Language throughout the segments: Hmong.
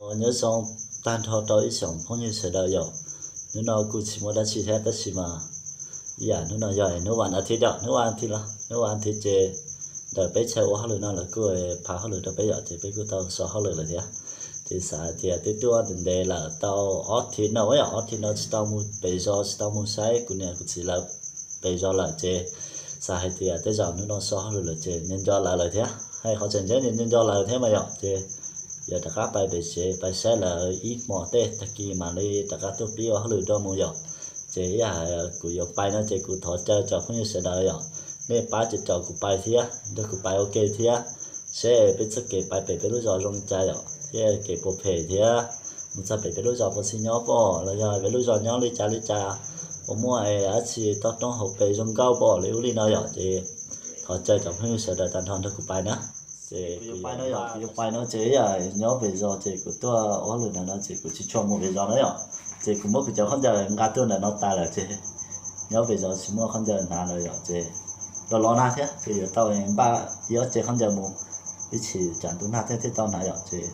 Nyob zoo tag nrho rau ib tsoom phooj ywg sawv daws yom. Hnub no kuj tsis muaj dab tsi thiab tab sis mas ib yam hnub no yog hnub vas thiv yom, hnub vas thiv los hnub vas thiv ces ntawm peb chaw ua hauj lwm no lawv kuj phav hauj lwm rau peb yom, ces peb kuj tau so hauj lwm lawm thiab. Ces xav hais tias twb tuaj ntev ntev lawm tau ob thiv no yom, ob thiv no tsis tau mus pem zos tsis tau mus saib kuv niam kuv txiv lawv pem zos lawm ces xav hais tias tej zaum hnub no so hauj lwm lawm ces nco nco lawv lawm thiab, hais qhov tseem ceeb nco nco lawv thiab mas yom, ces yog rov qab pais pem tsev pais saib lawv ib hmos tej tag kis mam li rov qab tuaj pib ua hauj lwm dua mus yom. Ces ib yam kuv yuav pais no ces kuv thov caw cov phooj ywg sawv daws yom, nej pab caum kuv pais thiab nrog kuv pais ua ke thiab, seb peb txoj kev pais pem peb lub zos zoo li cas yom, thiab kev puas phem thiab mus txog pem peb lub zos puas xis nyob pom los yog peb lub zos nyob li cas li cas, puas muaj dab tsi toj roob hauv pes zoo nkauj pom li ub li no yom. Ces thov caw cov phooj ywg sawv daws tag nrho nrog kuv pais na. Ces kuv yuav pais no yom, kuv yuav pais no ces ib yam nyob pem zos ces kuv tuaj ua hauj lwm ntawm no ces kuv tsis tshua mus pem zos na yom. Ces kuv muab kuv cov khaub ncaws nqa tuaj ntawm no tas lawm ces nyob pem zos tsis muaj khaub ncaws hnav lawm yom, ces los los nag thiab ces yuav tau npaj ib ob cev khaub ncaws mus, ib chim tsam ntuj nag thiab thiaj tau hnav yom. Ces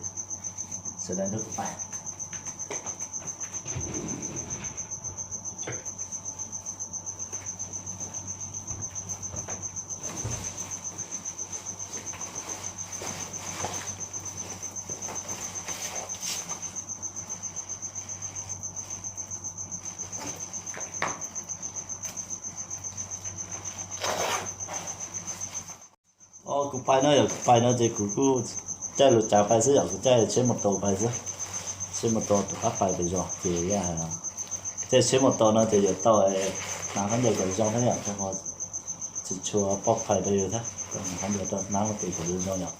sawv daws nrog kuv pais. Kuv pais no yom, kuv pais no ces kuv kuj caij lus tsav pais xwb yom, kuv caij tsheb mus tos pais xwb. Tsheb mus tos rov qab pais pem zos ces caij tsheb mus tos no ces yuav tau hnav khaub ncaws kom zoo thiab yom, tsis tshua poj phais rau yus thiab, hnav khaub ncaws rau hnab mus tos kom zoo zoo yom.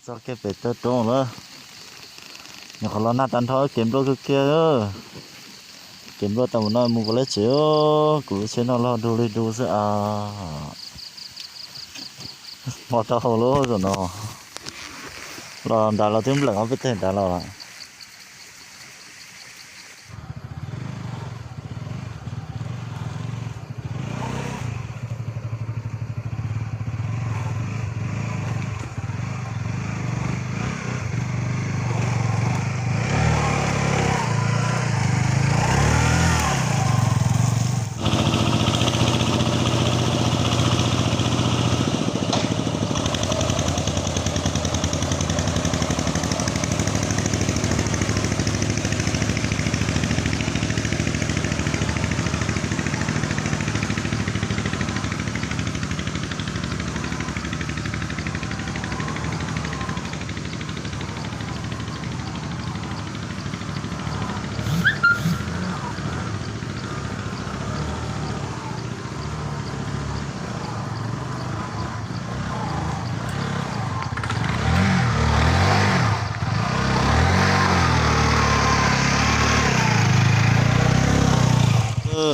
Txog kiag pem taw roob lawm, nyuam qhuav los nag tag nrho, kev npluaj kawg kiag. Kev npluaj tau mus no mus puas lab tsev, kuv lub tsheb no loj dub li dub xwb as. Hmo taub hau lub zaum no los nrad los twb npleem ob peb teg nrad los.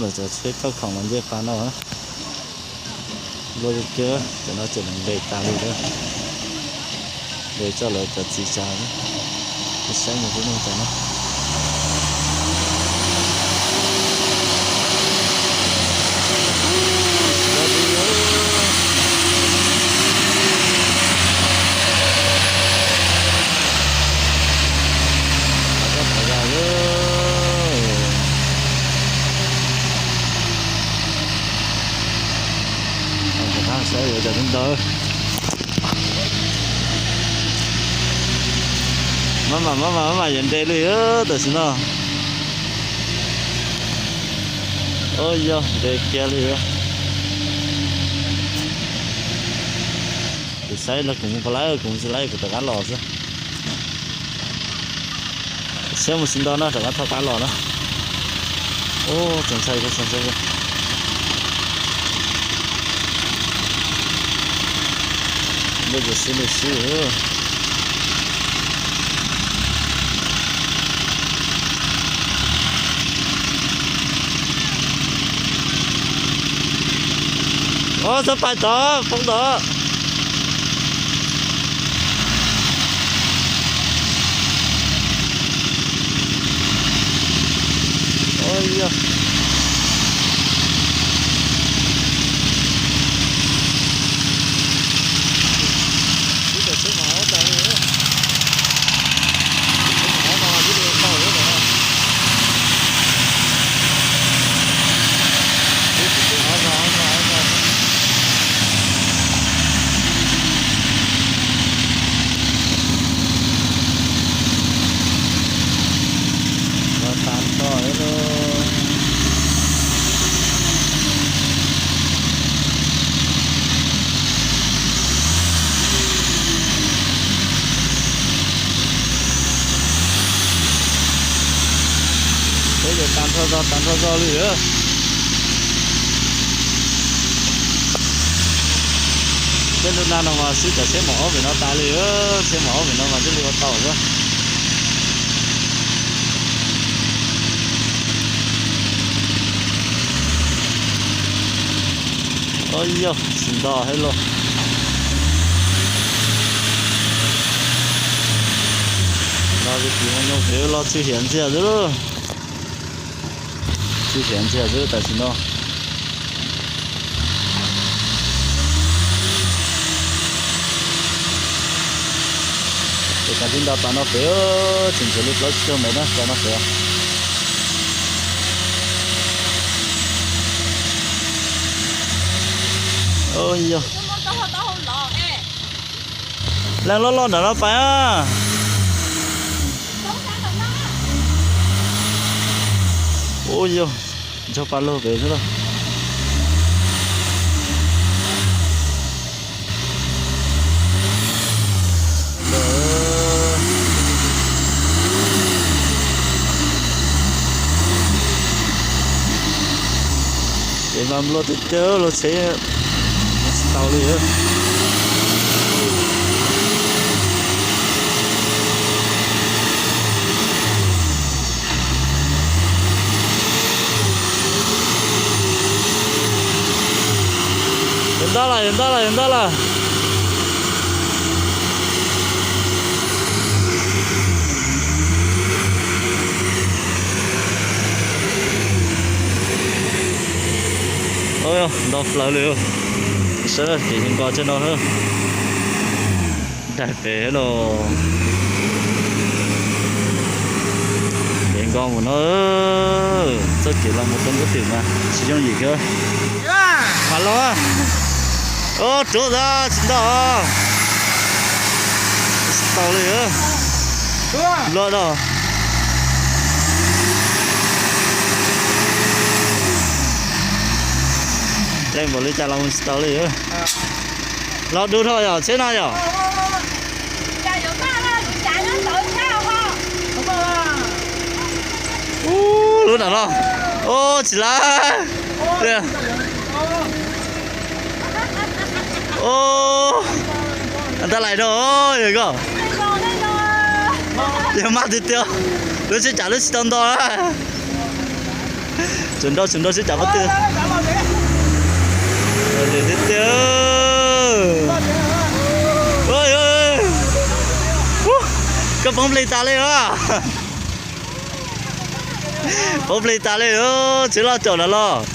Lawv cov tsheb toj khoom los ncej qab no. Luaj kiag, cov no ces nws nqes tas li lawm. Nqes coj lawv cov txiv tsav, saib mus tib neeg tas no. Saib yuav cov ntawd. Maj mam maj mam maj mam yuav nres li tam sim no. Ua yog nres kiag li. Kuv saib los kuv mus pab lawv, kuv mus tsis laib kuv rov qab los xwb. Saib mus tsis nto no rov qab thov qab los na. Ub, txaus ntshai kawg, txaus ntshai kawg. Npej ces sib npej sib. Ub, txhob pais tod, poob tod. Ua yog. Ib tam tsheb mas ob tas li. Ib tam tsheb mas ob no twb li tau lawm no. Ib tam tsheb ob no ob no ob no. Los tas nrho lawm lauj. Peb yuav tas nrho zog tas nrho zog li lawm. Tej ntu nag no mas xwb cov tsheb maum ob pem no tas li, tsheb maum ob pem no mas thiaj li ua tau xwb. Ua yog tsis nto thiab lauj. Los tus tim no nyoo pem los txhij hiav ntxiag xwb lauj. Txhij hiav ntxiag xwb tam sim no. Ces tas tib nto tas no pem, tseem tshuav li plaub tsib caug mev na tas no pem. Ua yog. Leej loj loj nram no pais a. Ua yog, ntsog pa lug pem xwb lauj. Ces mas nplua tiag tiag, luag tsheb tsis tau li. Ntag lawm, ntag lawm, ntag lawm. Nto plaws li. Saib kev nko txog no, daig pem no. Kev nko mus no, txoj kev los mus rau nkuaj twm mas tsis yooj yim kiag. Mas los, o, ruam ntag, tsis nto, tsis tau li. Los no, leej npaum li cas los mus tsis tau li. Los dub dhau yom, tsheb no yom. Lub nram no, o, tsis laib. O, ntag lais no, yog koj, yog maj tiag tiag. Lub tsheb tsam lub tsis tau nto. Tsuas nrau, tsuas nrau seb tsam pob tw. Tiag tiag. Koj poob plig tas li os. Poob plig tas li, tsheb loj caum nram los.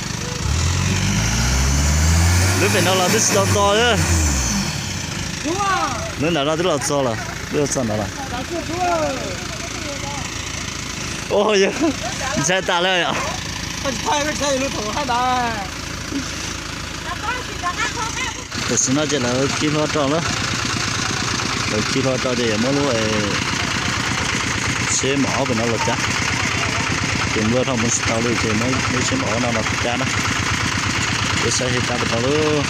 Lub pem no los twb tsis tau nto. Lub nram no twb los txog lawm, twb los txog nram lawm. Ua, yog ntshai tas li yom. Tam sim no ces lawv khi hlo rau lawm. Lawv khi hlo rau ces yuav muab lub tsheb mom ob pem no los cab. Ces nplua dhau mus tsis tau li ces muab lub tsheb mom ob no los cab na. Peb saib seb cab puas tau lawm.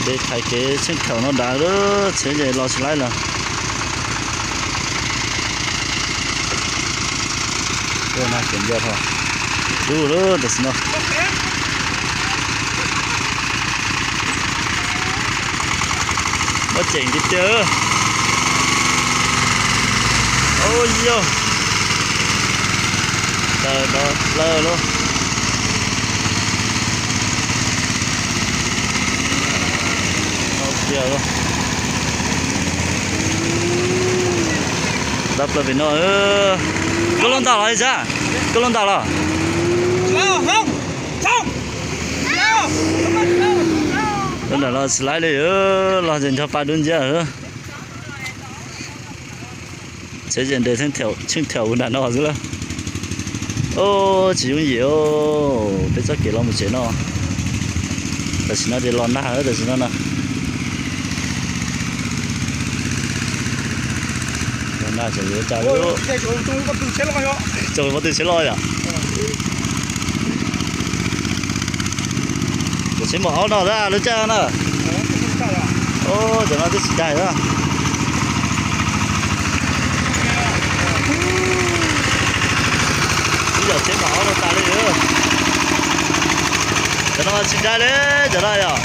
Dej thaiv kev tsheej thaum no nrad lawm, tsheb ces los tsis laib lawm. Ua, no ces nco tho, dub lawm tam sim no. Muaj ceem tiag tiag. Ua yog, taws nrov plaws lawm. Ntau tiag, ntau plaws pem no. Koj lub ntam los li sab, koj lub ntam los. Lub ntam los tsis laib li, los ces nrog pab dub nciab. Tsheb ces nres tsheej thaum nram no xwb lawm. Tsis yooj yim, peb txoj kev los mus tsev no. Tam sim no ces los nag tam sim no na. Los nag tseem yuav cas li. Tso pob tw tsheb loj yom. Cov tsheb mom ob no lub caij na. Cov no twb tsis daig na. Ib yam tsheb mom ob no tas li. Cov no tsis daig li, cov no yom.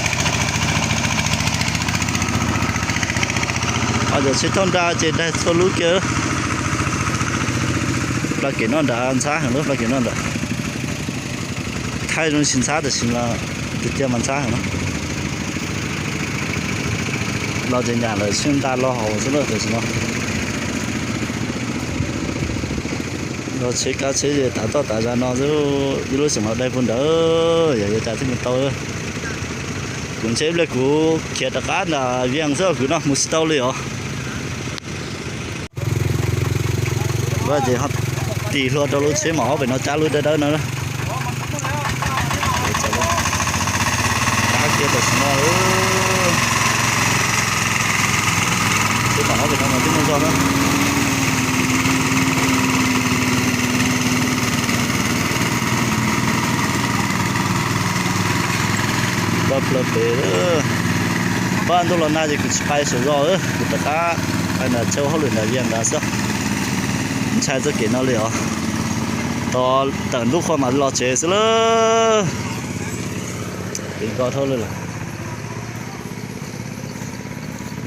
Cov tsheb thauj nra ces daig txhua lub kiag. Plag kev noj nrad ntxhab heev lub plag kev noj nrad. Thaij zoo tsis ntxhab tam sim no, tiag tiag mas ntxhab heev na. Los ces nyam lawv tsheej nra los hauv xwb lawm tam sim no. Los tsheb kab tsheb ces tav toj tav zag no xwb, ib lub xeem los daig puag nrad, yog yuav cas thiaj mus tau. Kuv ntshe ib pliag kuv khiav rov qab nram Vias xwb, kuv no mus tsis tau li os. Ces ho tis hlua rau lub tsheb mom ob pem no cab lub dawb dawb no. Tam sim no tsheb mom ob pem no mas twb muaj zog na. Pab plaws pem, pab ntuj los nag ces kuv tsis pais saum zos, kuv rov qab pais nram chaw hauj lwm nram Vias nrad xwb. Ntshai txoj kev no li os. Tos tawm ntuj qhua mam los tsev xwb lawm. Kev nkos dhau lawm.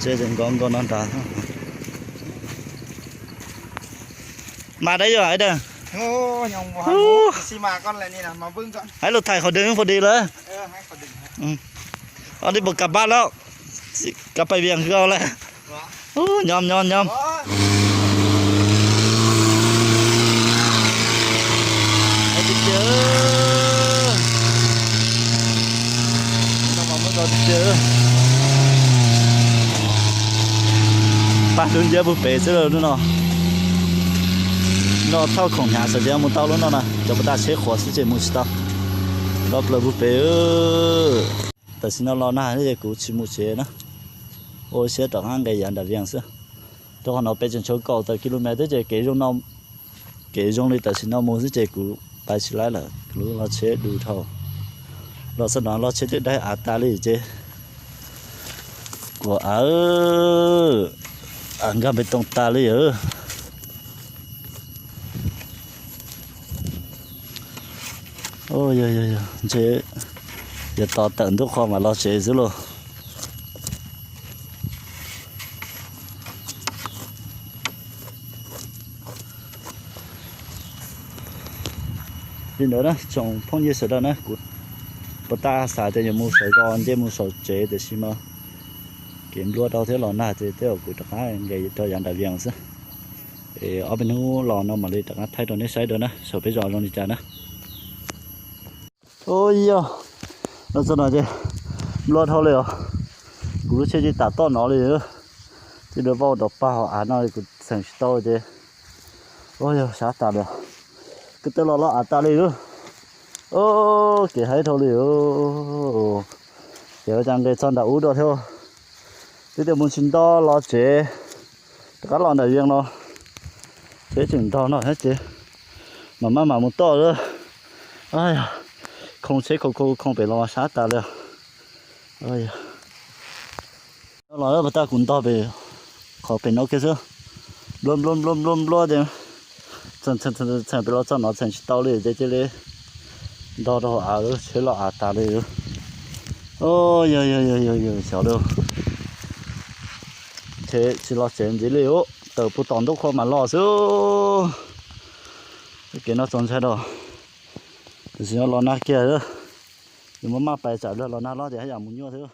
Tsev nkos nkos no nrad. Mas dab yog ais dab. Hais lus thaij qhov dwg pov dis lawm. Ov, dib pos kas pab lawm, kas pais vias kawg lawm. Nyob nyob nyob. Pab hlub nciab puag pem xwb lawm lub no. No thauj khoom hnyav xwb ces mus tau lub no na, cov pas tas tsheb qhuav xwb ces mus tsis tau. Los plaws puag pem. Tam sim no los nag ces kuv tsis mus tsev na, ua siab rov qab nqes yav nram Vias xwb. Rau qhov no peb tseem tshuav kaum tawm ki lu mev xwb ces kev zoo no, kev zoo li tam sim no mus xwb ces kuv pais tsis laib lawm, kuv lub los tsheb du dhau. Los xwb no los tsheb twb daig av tas li ces kuv av, av nkag npe tooj tas li. Yog yog yog, ntshe yuav tos tawm ntuj qho mam los tsev xwb lauj. Li ntawd na tsoom phooj ywg sawv daws na, kuv puas tas xav tias yuav mus saum zos nce mus saum tsev tiam sis mas kev nplua dhau thiab los nag ces tej zaum kuv rov qab nqes rau yav nram Vias xwb. Es ob peb hnub los no mam li rov qab thaij rau nej saib dua na saum peb zos zoo li cas na. Ua yog, no txog no ces nplua dhau li os. Kuv lub tsheb tsis tam toj no li. Tib dua vau rov pag hauv av no kuv txheem tsis tau ces, ua yog sab tas li. Koj tawg los los av tas li. Kev haib dhau li. Ces ua cas nqes txog nram ub dua thiab. Twb tias mus tsis nto los tsev, rov qab los nram Vias no, tsheb tseem nrog no thiab ces mam maj mam mus toj lawm. Khoov tsheb khoov khoov khoov pem los sab tas li. Los puas tas kuv ntog pem qhov pem no kiag xwb. Nplua nplua nplua nplua nplua ces txheem pem los txog no txheem tsis tau li ces cia li ntog rau hauv av, tsheb los av tas li. Yog yog yog yog yog, xyov li. Tsheb tsis los tsev ntxiv li, tawm puag tom ntuj qhua mam los xwb. Kev no txaus ntshai rau. Tam sim no los nag kiag, yuav muab maj pais tsam los nag los ces haj yam mus nyuaj thiab.